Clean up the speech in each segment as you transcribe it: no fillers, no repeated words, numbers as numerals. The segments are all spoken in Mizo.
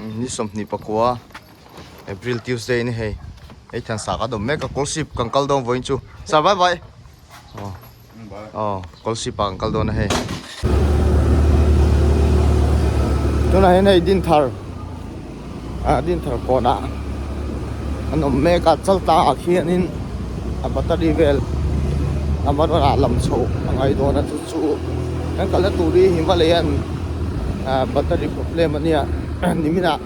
Ni 24 April Tuesday ni hei hei thian sa ka dawm mek a kawlsip kan kal dawn vawiin chu sir bye bye aw aw kawlsip ah kan kal dawn a hei tunah hian hei dinthar ah dinthar kawnah an awm mek a chal tlangah khianin a battery vel a rawn ah lam chhoh a ngai dawn a chu chu kan kalna tur hi Himalayan ah battery problem a nia nimin ah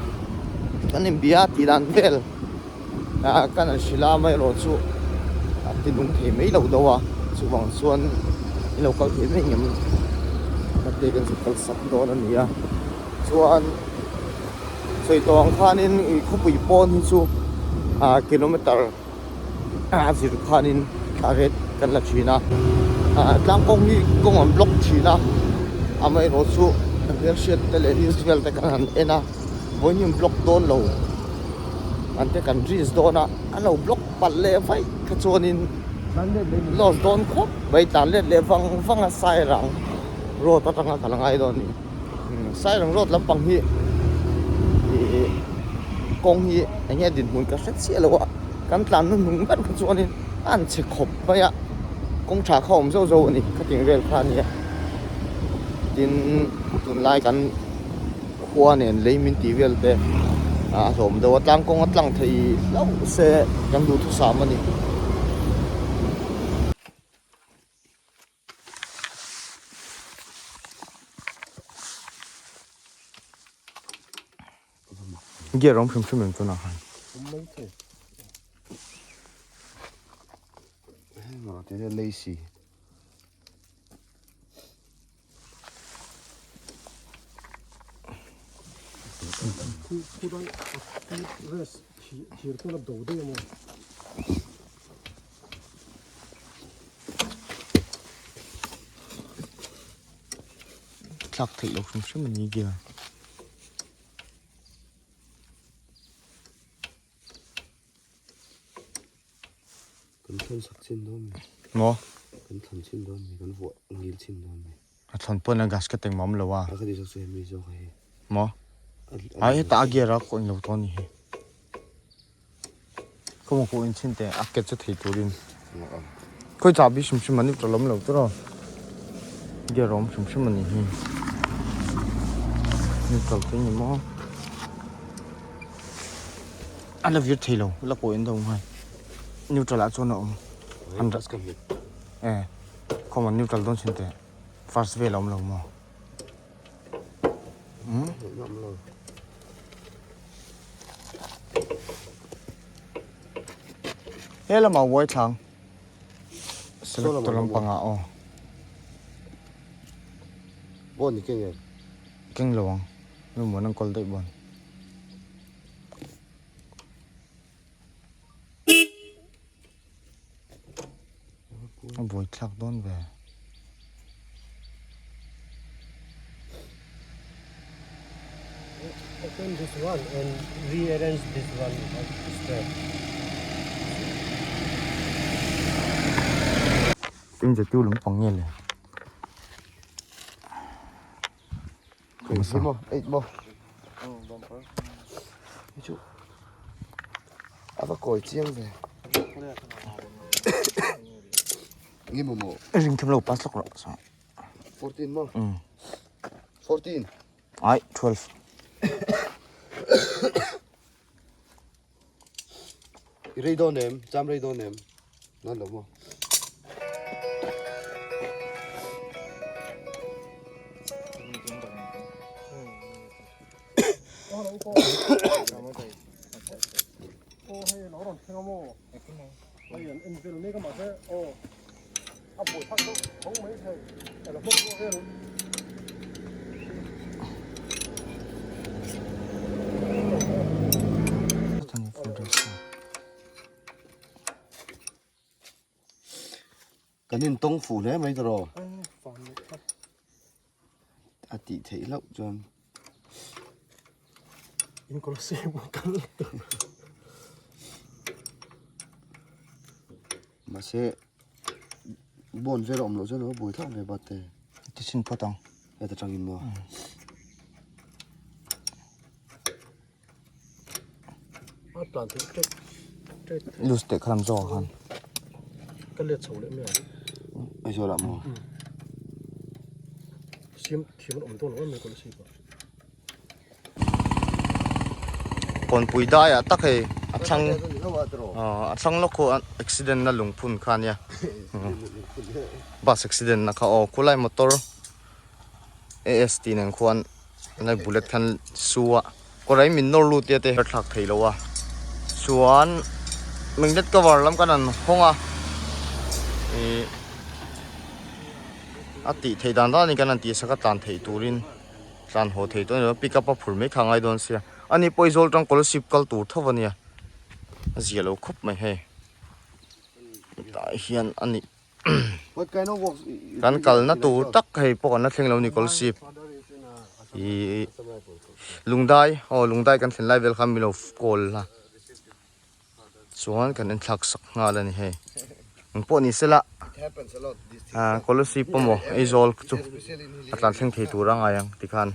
kan inbia tih dan vel ah kan han hrilh a amaherawhchu a ti nung thei mai lo deuh a chuvang chuan i lo kal thei mai ngem ka te kan zuk kal sak dawn a ni a chuan sawi tawh ang khanin ih khawpui pawn hi chu ah kilometer a zir khanin a ret kan la thin a ah tlang kawng hi kawng an block thin a amaherawhchu hmelhriat te leh news vel te kan han en a vawiin hi an block dawn lo an te kan risk dawn a an lo block palh leh vaih kha chuanin loss dawn khawp mai tlan let leh vang vang a sairang road atanga kal a ngai dawn a ni. Sairang road lampang hi ih kawng hi eng nge dinhmun ka hre chiah lo a kan tlan na hnung ber kha chuanin a han chhe khawp mai a kawng tha kha a awm zauh zauh a ni khatin vel kha a nia tin tunlai kan khua nen lei min tih vel te a hlawm deuh a tlang kawng a tlang thei hlauh se kan duhthusam a ni. Gear awm hrim hrim em tunah khan. Awm mai thei. Hei te hian lacy. Khu khu dai rest thir kawla do daih a maw. Thlak theih loh hrim hrim a ni gear. Kan thlan sak chin dawn mi. Maw? Kan thlan chin dawn mi, kan vuah ngil chin dawn mi. A thlan pawn a gasket engmah awm lo a. A ka ti zawk chu hemi zawk hei. Maw? A heta a gear a kawh in lo tawn ni hi. Ka maw kawh in chhin teh a ke chu thei turin. Khawi chahbi hrim hrim an neutral awm lo tur aw. Gear awm hrim hrim a ni hi. Neutral te ni maw? A la vir thei lo, la kawh in deuh nghal. Neutral ah chuan a awm. E, khawm an neutral dawn chhin teh. First vel a awm lo maw? Hmm? He lamah uai thlang. Selector lampangah aw. Bon ni keng em? Keng lo ang. Nu muan an kawl daih bon. A buai thlak dawn ve. Open this one and rearrange this one instead. Tin je tu lum pang nge le. Eight mo, eight mo. Chu. Ava kawi chiang ve. Nge mo mo. Ring tham lo pass lok rawh. 14 mo. 14. Ai 12. I rei dawn em? Cham rei dawn em? Nan lo maw? Kan in tawng fuh hle mai tawh rawh. A tih theih hlauh chuan. In kawlsem kal. Mahse bawn vel a awm loh chuan a buai thlak ve bat te. Ti chhin phawt ang. Heta tangin maw. Loose teh khalam zawk ah khan. Aizawl ah maw? Kawnpui daiah tak hei a thlang a thlang lawk khu accident na lungphun kha ania bus accident na kha aw khulai motor AST nen khuan lai bullet khan su a kawrah in min nawr lut tia te a thlak thei lo a chuan magnet cover lam kan han hawng a ih a tih theih dan dan in kan han tih sak a tlan theih turin. Tlan haw thei tawh a ni lo, pick up a phur mai kha a ngai dawn sia. Ani pawh Aizawl tang scholarship kal tur tho a nia, a zia lo khawp mai hei. Hetah hian a ni kan kalna tur tak hei pawh kan la thleng lo a ni scholarship ih Lungdai aw Lungdai kan thlen lai vel khan min lo call a. Chuan kan enthlak sak nghal a ni hei. Eng pawh ni sela ah Kolasib pawh maw Aizawl chu a tlan thleng thei tur a ngai ang tikhan.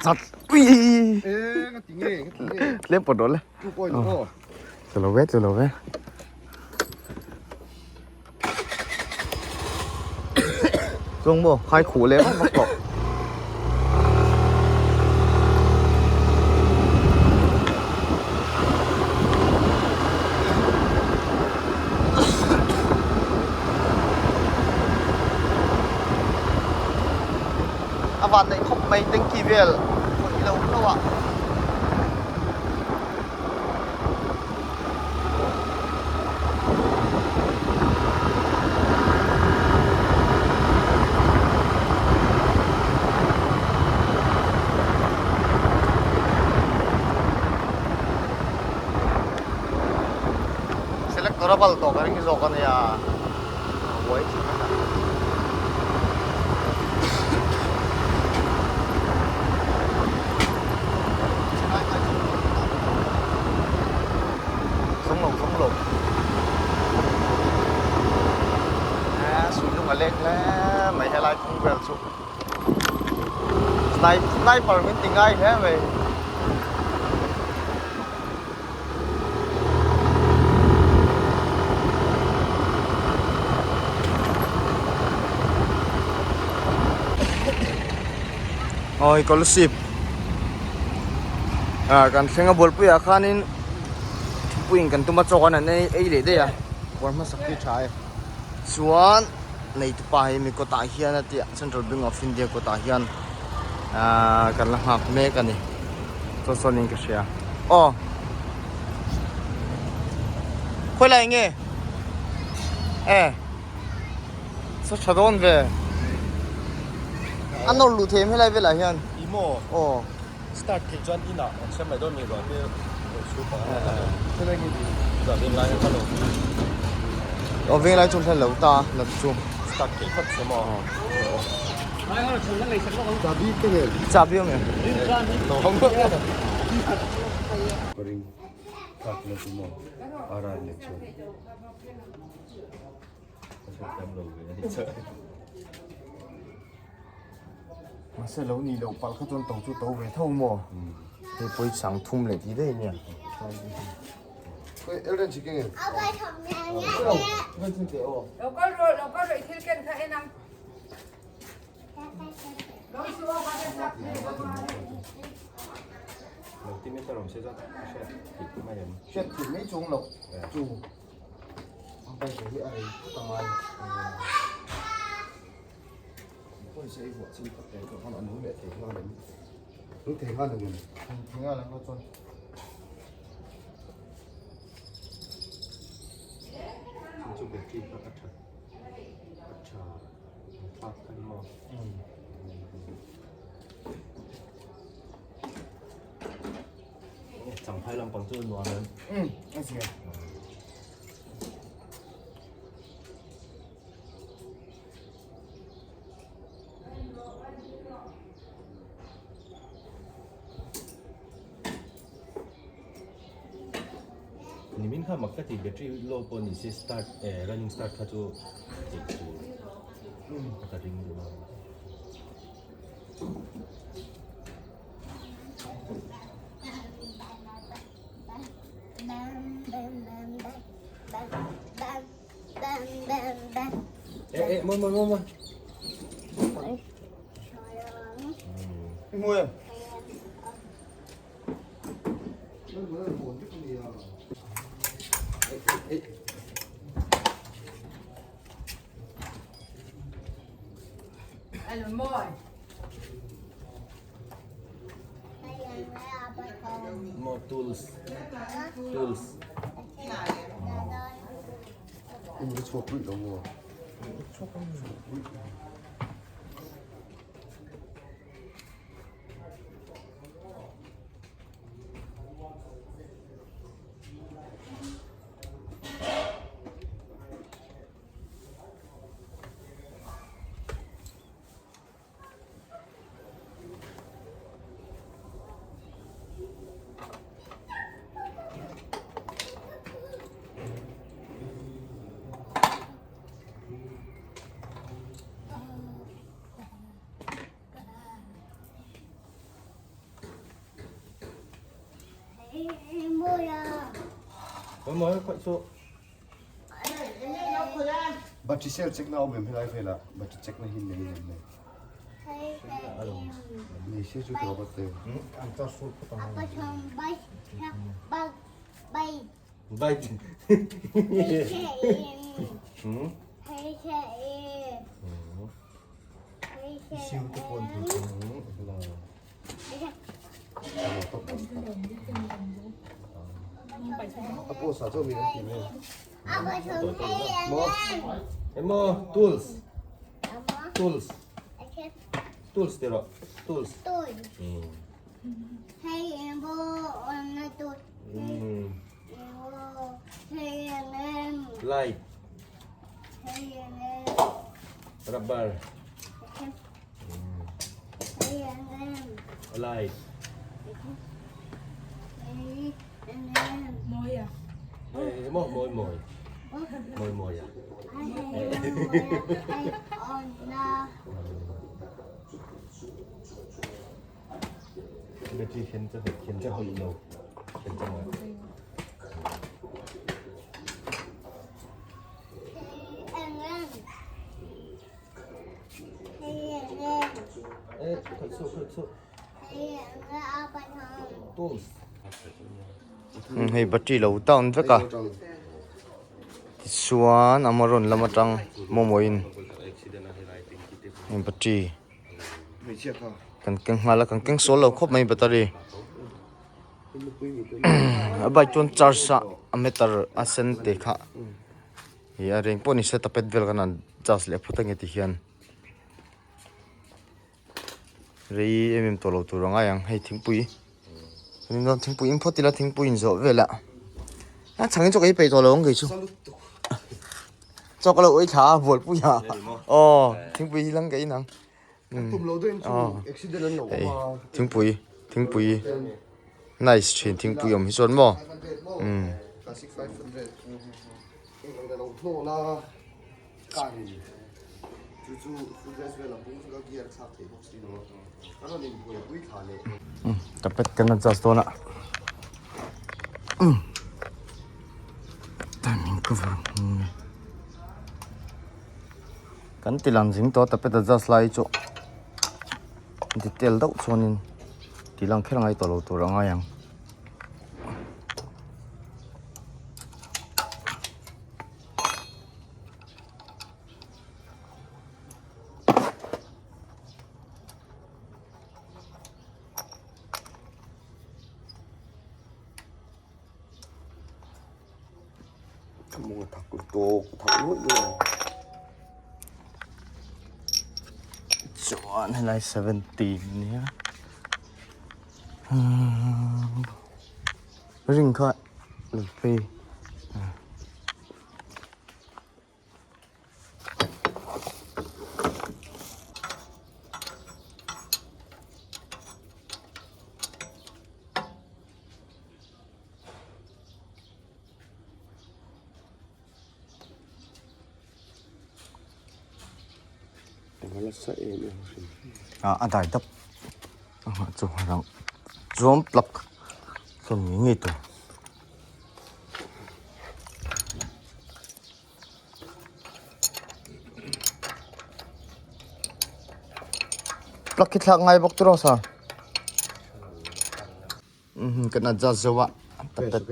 Chat ui tlem pawt rawh le tlu lo ve tlu lo ve chuang maw khai khuh leh vak vak tawh. A van neih khawp mai tanky vel khawih lo hlauh a. Selector a bal tawh ka ring zawk a nia a buai thin a ni. Zawng lo zawng lo a sui lung a leng hle mai helai kawng vel chu sniper min ti ngai hle mai. Awi scholarship ah kan thleng a bualpui ah khanin thingpuiin kan tum a chaw kan han ei leh daih a kawr hmasak hi tha e chuan neitupa hi mi kawtah hian a tia Central Bank of India kawtah hian ah kan la nghak mek a ni saw sawn in ka hria aw khawi lai nge e saw tha dawn ve a nawr luh thei em helai velah hian i maw aw start theih chuan inah an siam mai dawn mi ruah te Aw venglai chu hla lo ta la chu chabi awm em Mahse lo nih loh palh kha chuan to chu to ve tho maw? Hei pawi chang thum leh tih daih ania. Hriat thih mai chuang loh chu ang bike hi a rei phawt angai. Pawisa i vuah chin tak em khan a nung leh thei nghal em? Nung thei nghal ang em? Nung thei nghal ang lo chuan. Chu chu battery kha a tha a tha an thlak khan maw? Changphai lampang chu nuam em? A zia. Nimin kha kha mak ka ti battery low pawh ni se start eh running start kha chu theih tur a ka ring deuh a. Eh eh mawi mawi mawi. Mawi. More tools tools. Battery cell check na awm em helai velah battery check na hi nei em nei nei se chu ka va te Bike. A post ah chuan mi an ti mai Emaw tools tools tools tih rawh tools light rubber light emaw mawi mawi mawi mawi a battery khen chu khen chu hawi lo khen chu mawi. Hei battery lo down vek a tichuan amaron lam atang mawmawiin hei battery kan keng nghal a kan keng sual lo khawp mai battery a bike chuan charge a a meter a sen te kha. Ih a reng pawh ni se tapet vel kan han charge leh phawt ange ti hian rei em em tawh lo tur a ngai ang hei thingpui chuan thingpui in phawt ila thingpui in zawh velah a chhang in chaw ka ei peih tawh lo ang kei chu chaw ka lo ui thla a bualpui ah aw thingpui hi lang ka in ang hei thingpui thingpui nice thin thingpui awm hi chuan maw umm. Carpet kan adjust dawn a timing cover kan ti lang zing tawh tapet adjust lai chu detail deuh chuanin ti lang kher ngai tawh lo tur a ngai ang. Chuan helai 17 nia ring kha phei. Eng a la sa em em hrim. Ah a dai dap a nghah chu a rang chuan plug sawn ngei ngei tur. Plug hi thlak ngai bawk chu rawh sa. Umm kan adjust zo a tapet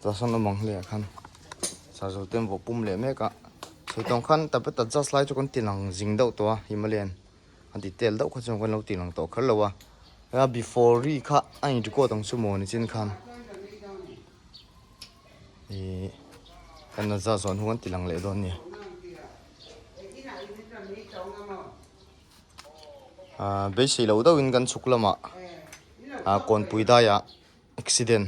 chuan awm ang hle ah khan sazu te an vawh pum leh mek a sawi tawng khan tapet adjust lai chu kan ti lang zing deuh tawh a Himalayan an ti tel deuh kha chuan kan lo ti lang tawh kher lo a a before ri kha a in record ang chu maw nichin khan ihh kan adjust zawh hnu an ti lang leh dawn a ni. Ahh beisei loh deuhin kan chhuk lamah ah kawnpui daiah accident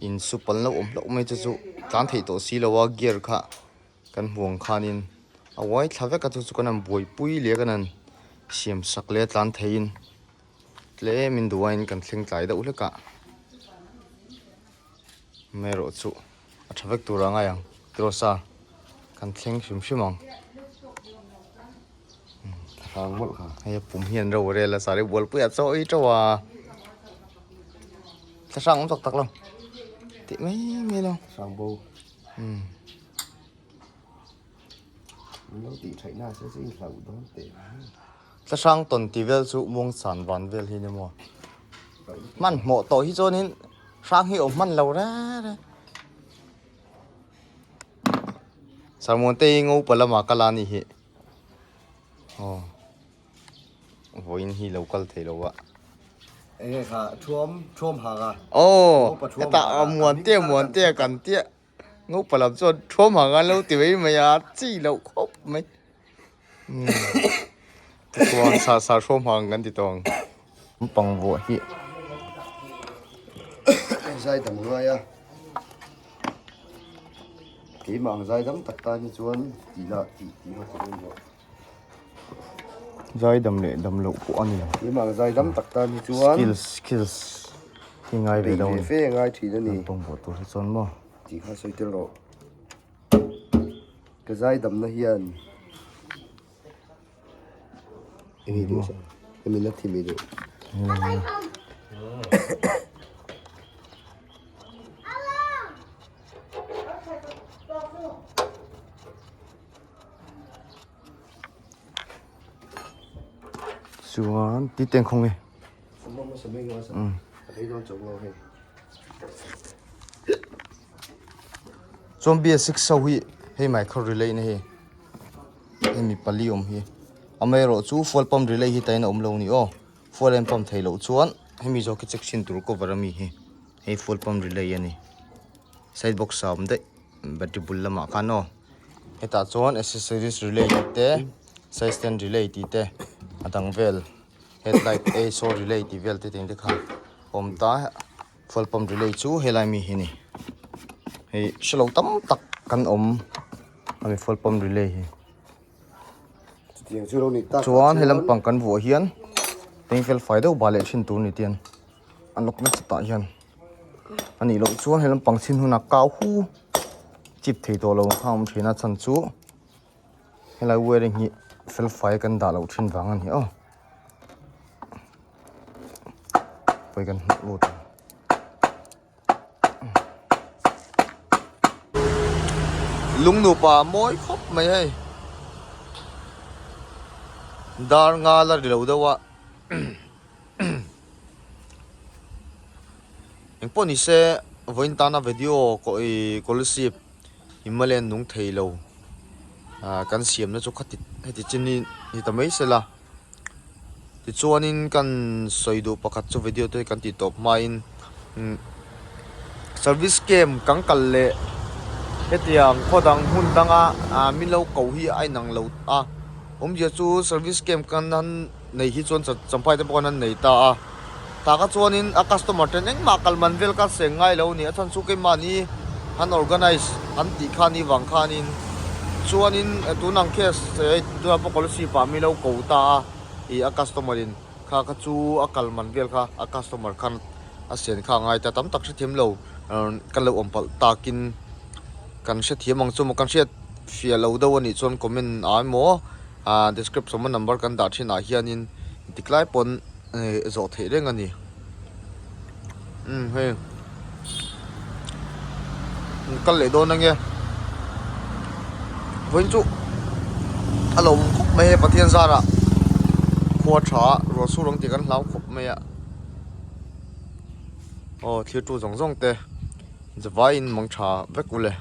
in su pal loh awm hlauh mai chu chu tlan theih tawh si lo a gear kha kan hmu ang khanin a uai thla vek a chu chu kan han buaipui leh a kan han siam sak leh a tlan theihin tlemin duhaiin kan thleng tlai deuh hlek a amaherawhchu a tha vek tur a ngai ang tiraw sa kan thleng hrim hrim ang. Hrang mawlh kha. Hei a pum hian ro a rel a sari bualpui a chaw ei teuh a. Thla hrang awm tak tak lo. Tih mai mai lo. Hrang bo. Umm. Min lo tih theih na se chu in hlauh dawn teh mai. Thla hrang tawn ti vel chu muang chan van vel hi ni maw. Hmanhmawh tawh hi chuanin hrang hi a awm hman lo re re. Sarmuan te hi ngo pa lamah kal a ni hi aw vawiin hi lo kal thei lo a. Enge kha thuam thuam hang a. Aw hetah muan te muan te kan tia ngo pa lam chuan thuam hang a lo ti mai mai a chi loh khawp mai. Tichuan sa sa thuam hang kan ti tawh ang. Pang vuah hi. Zai dam ngai a. Keimah ang zai dam tak tan hi chuan tih lah tih tih ho chu rawh. Zai dam leh dam loh pawh a ni lo. Keimah ang zai dam tak tan hi chuan Skills skills hi ngai ve lo a ni. Beih ve fe a ngai thin a ni. Kan pawng buah tur hi chuan maw. Tih kha sawi tel rawh. Ka zai damna hian Eng duh sa? Emi na thim i duh. Chuan ti teng khawng e. Chuan BS6 ho hi hei micro relay na hi hemi pali awm hi amaherawh chu fuel pump relay hi tain a awm lo a ni aw fuel a in pump theih loh chuan hemi zawk hi check chhin tur cover ami hi hei fuel pump relay a ni side box ah a awm daih battery bul lamah khan aw hetah chuan accessories relay tih te side stand relay tih te a dang vel headlight a saw relay tih vel te tih te kha a awm ta. Fuel pump relay chu helai mi hi a ni hei hrelo tam tak kan awm ami fuel pump relay hi chuan he lampang kan vuah hian teng fel fai deuh bah leh thin tur ni tian a nawk nasa tah hian a nih loh chuan he lampang chhin hunah kau hu chip thei tawh lo ang kha a awm thin a chhan chu helai wiring hi fel fai kan dah loh thin vang a ni aw. Pawih kan hnawh lut ang. Lung nupa a mawi khawp mai hei. Dar nga la ri lo deuh a. Engpawh ni se vawiin tana video scholarship Himalayan nung thei lo kan siamna chu khati heti chin hi ni ta mai se la. Tichuanin kan sawi duh pakhat chu video te kan tih tawp hmain service camp kan kal leh hetiang khaw dang hmun danga ah min lo ko hi a inang lo a awmzia chu service camp kan han nei hi chuan champhai te pawh khan an nei ta a tah kha chuanin a customer ten engmah kal man vel kha seng ngai lo a ni a chhan chu keimahni han organize an tih kha ni vang khanin chuanin tunang case hei tunah pawh scholarship ah mi lo ko ta a ih a customer in kha kha chu a kal man vel kha a customer khan a sian kha a ngai ta tam tak hrethiam lo kan lo awm palh takin kan hrethiam ang chu maw kan hriat fiah lo deuh a nih chuan comment ah emaw. Ahh description a number kan dah thin ah hianin tiklai pawn zawh theih reng a ni umm hei kal leh dawn ange vawiin chu a lo awm khawp mai a Pathian zarah khua tha ruah sur ang tih kan hlau khawp mai a aw thlir tu zawng zawng te zavaiin mang tha vek ule.